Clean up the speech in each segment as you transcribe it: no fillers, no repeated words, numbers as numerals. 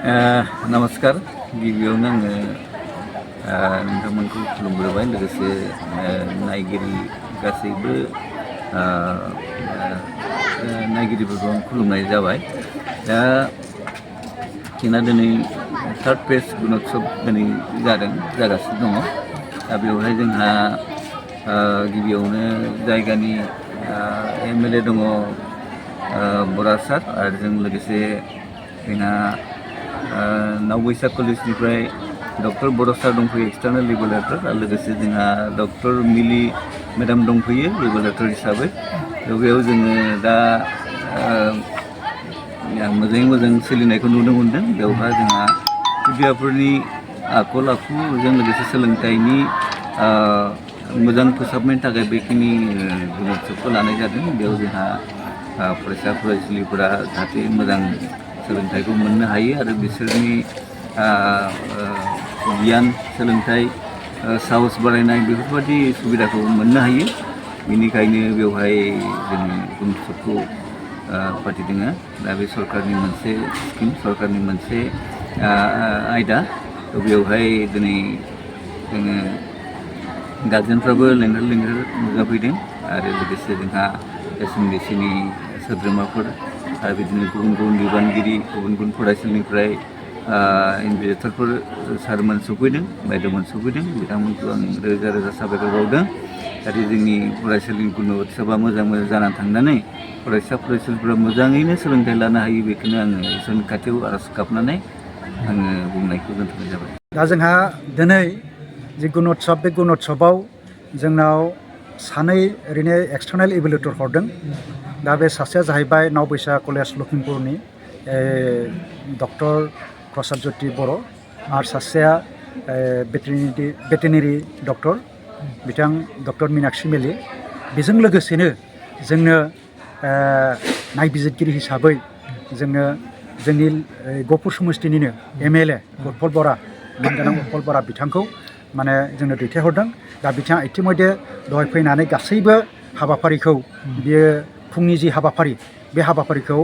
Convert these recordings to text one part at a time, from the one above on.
नमस्कार गिबियावनो आङो नोंथांमोनखौ खुलुमग्रोबाय लोगोसे नायगिरि गासैबो नायगिरिफोरखौ आं खुलुमनाय जाबाय। दा जोंना दिनै थार्ड प्रेस गुणोत्सव दिनै जागासिनो दङ। दा बेवहाय जोंहा गिबियावनो जायगानि एमएलए दङ बरा सार आरो जों लोगोसे जोंहा नावबैसा कलेजनिफ्राय डक्टर बर' सार दंफैयो एक्सटार्नेल रेगुलेटर आरो लोगोसे जोंहा डक्टर मिलि मेडाम दंफैयो रेगुलेटर हिसाबै। बेयाव जोङो दा मोजाङै मोजां सोलिनायखौ नुनो मोनदों। बेवहाय जोंहा खुदियाफोरनि आखल आखुजों लोगोसे सोलोंथाइनि मोजां फोसाबनायनि थाखाय बेखिनि गुणोत्सवखौ लानाय जादों। बेयाव जोंहा फरायसा फरायसुलिफोरा जाहाथे मोजां सोलोंथाइखौ मोननो हायो आरो बिसोरनि गियान सोलोंथाइ साहस बारायनाय बेफोरबायदि सुबिदाखौ मोननो हायो। बेनिखायनो बेवहाय जोंनि गुणोत्सवखौ फाथिदों। दा बे सरकारनि मोनसे स्किम, सरकारनि मोनसे आयदा। बेवहाय दिनै जोङो गार्जेनफ्राबो लेंहर नुजाफैदों आरो लोगोसे जोंहा एसएमडिसिनि सोद्रोमाफोर आरो बिदिनो गुबुन गुबुन बिबानगिरि गुबुन फरायसालिनिफ्राय इनभिजिलेटरफोर सारमोन सफैदों, बायद'मोन सफैदों। बिथांमोनखौ आं रोजा रोजा साबायखर बावदों। जाहाथे जोंनि फरायसालिनि गुणोत्सवआ मोजां जानानै थांनानै फरायसा फरायसुलिफोरा मोजाङैनो सोलोंथाइ लानो हायो, बेखौनो आङो इसोरनि खाथियाव आर'ज गाबनानै आङो बुंनायखौ दोनथ'नाय जाबाय। दा जोंहा दिनै जि गुणोत्सव, बे गुणोत्सवआव जोंनाव सानै ओरैनो एक्सटार्नेल इभेलुएटर हरदों। दा बे सासेया जाहैबाय नावबैसा कलेज लखिमपुरनि डक्टर प्रसाद ज्योति बर' आरो सासेया भेटेरिनेरि डक्टर बिथां डक्टर मीनाक्षी मेलि। बेजों लोगोसेनो जोंनो नायबिजिरगिरि हिसाबै जोंनो जोंनि गहपुर समस्तिनिनो एमएलए उत्पल बरा, मानगोनां उत्पल बरा बिथांखौ माने जोंनो दैथायहरदों। दा बिथाङा इतिमध्य दहाय फैनानै गासैबो हाबाफारिखौ, बियो फुंनि जि हाबाफारि, बे हाबाफारिखौ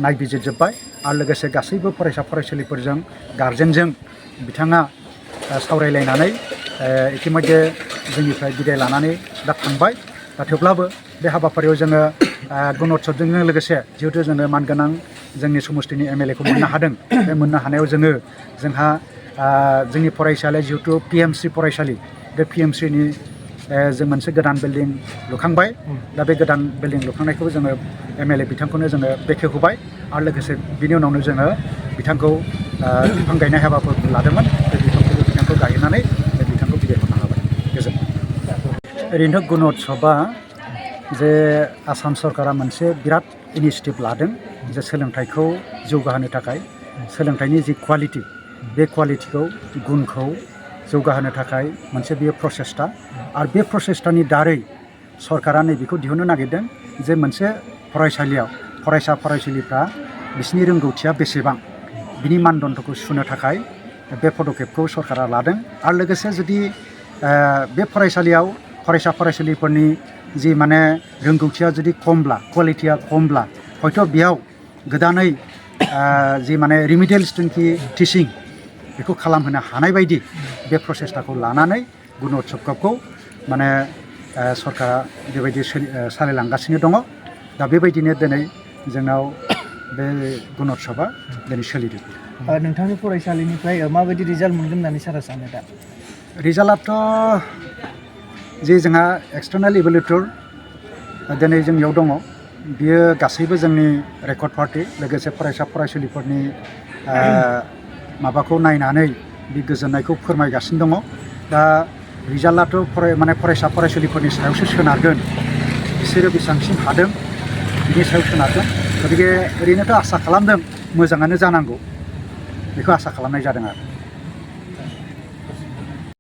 नायबिजिरजोब्बाय आरो लोगोसे गासैबो फरायसा फरायसुलिफोरजों गार्जेनजों बिथाङा सावरायलायनानै इतिमध्य जोंनिफ्राय बिदाय लानानै दा थांबाय। दा थेवब्लाबो बे हाबाफारियाव जोङो गुणोत्सवजों लोगोसे जिहेतु जोङो मानगोनां जोंनि समस्तिनि एमएलएखौ मोननो हादों। बे मोननो हानायाव जोंहा जोंनि फरायसालिया जिहेतु पिएमसि फरायसालि, बे पिएमसिनि जों मोनसे गोदान बिल्डिं लुखांबाय। दा बे गोदान बिल्डिं लुखांनायखौ जोङो एमएलए बिथांखौनो जोङो बेखेवहोबाय आरो लोगोसे बिनि उनावनो जोङो बिथांखौ बिफां गायनाय हाबाफोर लादोंमोन। बे बिफांखौ गायनानै बे बिथांखौ बिदाय हरनो हाबाय। गोजोन्थों। ओरैनोथ' गुणोत्सवआ जे आसाम सरकारा मोनसे बिराद इनिसियेटिभ लादों जे सोलोंथाइखौ जौगाहोनो थाखाय, सोलोंथाइनि जि क्वालिटि, बे क्वालिटिखौ गुनखौ जौगाहोनो थाखाय मोनसे बेयो प्रसेस्टा। आरो बे प्रसेस्टानि दारै सरकारा नैबेखौ दिहुननो नागिरदों जे मोनसे फरायसालियाव फरायसा फरायसुलिफ्रा बिसिनि रोंगौथिया बेसेबां, बिनि मानदण्डखौ सुनो थाखाय बे पदक्षेपखौ सरकारा लादों। आरो लोगोसे जुदि बे फरायसालियाव फरायसा फरायसुलिफोरनि जि माने रोंगौथिया जुदि खमब्ला, क्वालिटिया खमब्ला, हयथ' बेयाव गोदानै जि माने रिमिडियेल टिचिं बेखौ खालामहोनो हानाय बायदि बे प्रसेसटाखौ लानानै गुणोत्सवखौ माने सरकारा बेबायदि सालायलांगासिनो दङ। दा बेबायदिनो दिनै जोंनाव बे गुणोत्सवआ दिनै सोलिदों। नोंथांनि फरायसालिनिफ्राय माबायदि रिजाल्ट मोनगोन होननानै सारा सानो दा? रिजाल्टआथ' जे जोंहा एक्सटार्नेल इभेलुएटर दिनै जोंनियाव दङ, बियो गासैबो जोंनि रेकर्ड पार्टी लोगोसे फरायसा फरायसुलिफोरनि माबाखौ नायनानै बे गोजोननायखौ फोरमायगासिनो दङ। दा रिजाल्टआथ' फरायसा फरायसुलिफोरनि सायावसो सोनारगोन, बिसोरो बेसेबांसिम हादों बिनि सायाव सोनारगोन। गतिके ओरैनोथ' आसा खालामदों मोजाङानो जानांगौ, बेखौ आसा खालामनाय जादों आरो।